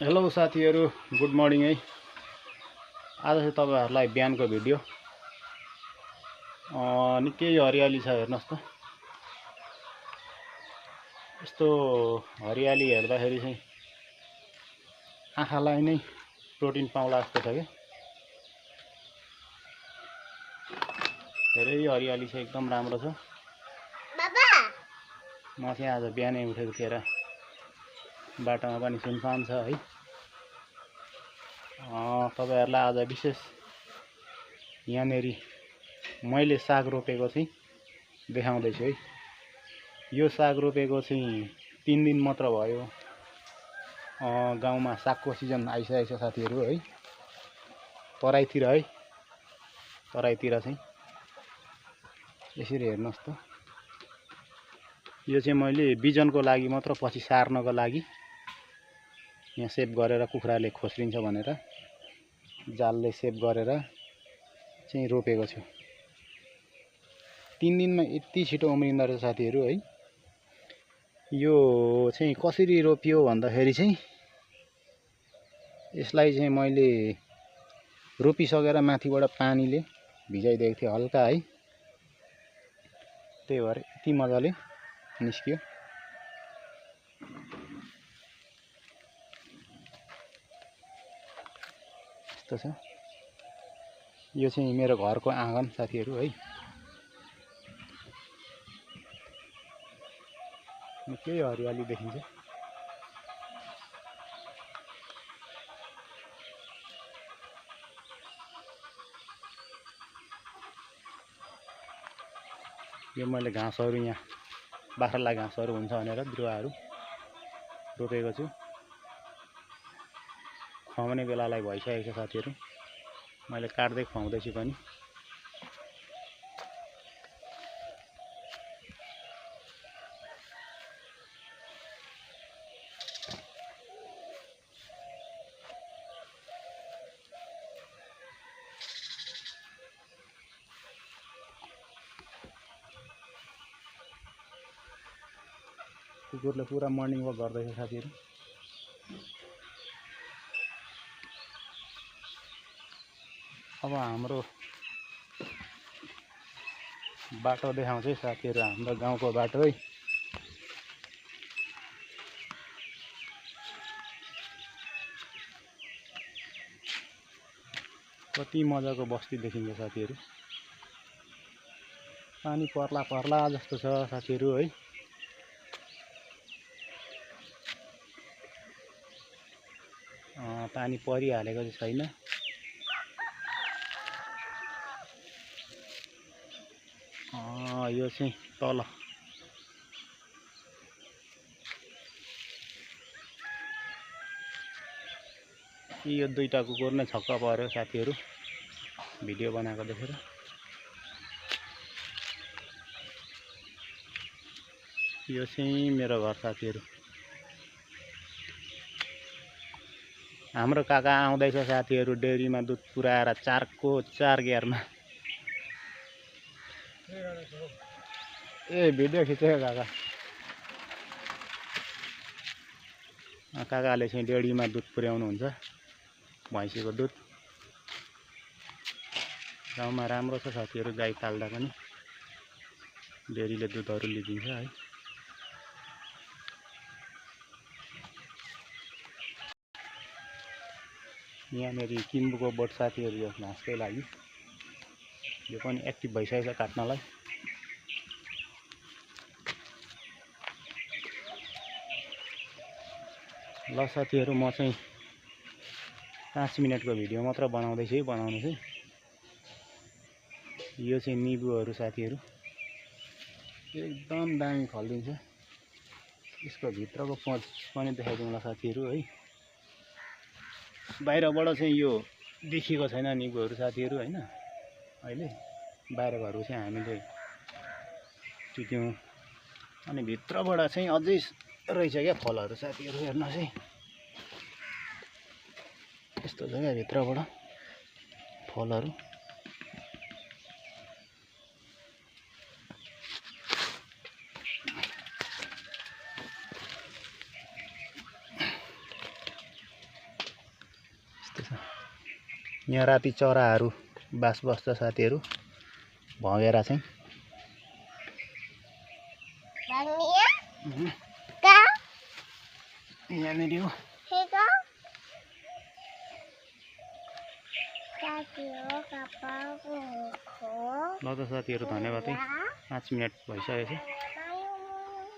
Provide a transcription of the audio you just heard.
Hello साथीहरु, good morning है। आज चाहिँ तपाईहरुलाई बिहानको भिडियो निकै हरियाली छ हेर्नुस् त। यस्तो हरियाली हेर्दाखेरि चाहिँ आँखालाई नै प्रोटिन पाउला जस्तो छ के। धेरै हरियाली छ, एकदम राम्रो छ। बाबा म चाहिँ आज बिहानै उठेको थिएँ र बाटोमा पनि सुनसान छ है। तपाईहरुलाई आज विशेष यहाँनेरि मैले साग रोपेको चाहिँ देखाउँदै छु है। यो साग रोपेको चाहिँ 3 दिन मात्र भयो। गाउँमा सागको सिजन आइसकेको छ साथीहरु है। तराईतिर है, तराईतिर चाहिँ यसरी हेर्नुस् त। यो चाहिँ मैले बिजनको लागि मात्र पछि सार्नको लागि यहाँ सेभ गरेर कुखुराले खोस्रिन्छ भनेर जालले सेभ गरेर चाहिँ रोपेको छु। 3 दिनमा यति छिटो उम्रिँदो रहेछ साथीहरु है। यो चाहिँ कसरी रोपियो भन्दाखेरि चाहिँ यसलाई चाहिँ मैले रोपिसकेर माथिबाट पानीले भिजाइदिएको थिएँ हल्का है। त्यही भएर यति मजाले निस्क्यो। यस्तो छ। यो चाहिँ मेरो घरको आँगन साथीहरु है। निकै हरियाली देखिन्छ। यो मैले घाँसहरु यहाँ बाख्रालाई घाँसहरु हुन्छ भनेर बिरुवाहरु रोपेको छु। खुवाउने बेलालाई भइसकेको छ साथीहरु। मैले काट्दै खुवाउँदै छु पनि। कुकुरले पुरा मर्निङ वक गर्दैछ साथीहरु। अब हाम्रो बाटो देखाउँछ है साथीहरु, हाम्रो गाउँको बाटो है। कति मजाको बस्ती देखिन्छ साथीहरु। पानी पर्ला पर्ला जस्तो छ साथीहरु है। पानी परिहालेको चाहिँ छैन। यो चाहिँ तल यो दुईटा कुकुर नै छक्क पर्यो साथीहरु भिडियो बनाएको देखेर। यो चाहिँ मेरो घर साथीहरु। हाम्रो काका आउँदैछ साथीहरु डेरीमा दुध पुर्याएर 4 गियरमा। ए भिडियो खिचेको काका। काकाले चाहिँ डेरीमा दुध पुर्याउनु हुन्छ, भैँसीको दुध। गाउँमा राम्रो छ साथीहरु, गाई पाल्दा पनि डेरीले दुधहरु लिदिन्छ है। यहाँनेरि किम्बुको बोट साथीहरु यो घाँसकै लागि। यो पनि एक्टिभ भइसकेको छ काट्नलाई। ल साथीहरु, म चाहिँ 5 मिनेटको भिडियो मात्र बनाउँदैछु है, बनाउनु चाहिँ। यो चाहिँ निबुहरु साथीहरु, एकदम दामी फल्दिन्छ। यसको भित्रको पच पनि देखाइदिउँला साथीहरु है। बाहिरबाट चाहिँ यो देखिएको छैन निबुहरु साथीहरु हैन। अहिले बाहिरको चाहिँ हामीले टिप्यौं अनि भित्रबाट चाहिँ अझै रहेछ क्या फलहरु साथीहरु। हेर्नुस् है, यस्तो छ क्या भित्रबाट फलहरु। यहाँ राति चराहरू बास बस्छ साथीहरू भँगेरा चाहिँ यहाँनिर हो ल त साथीहरू धन्यवाद है 5 मिनट भइसकेको छ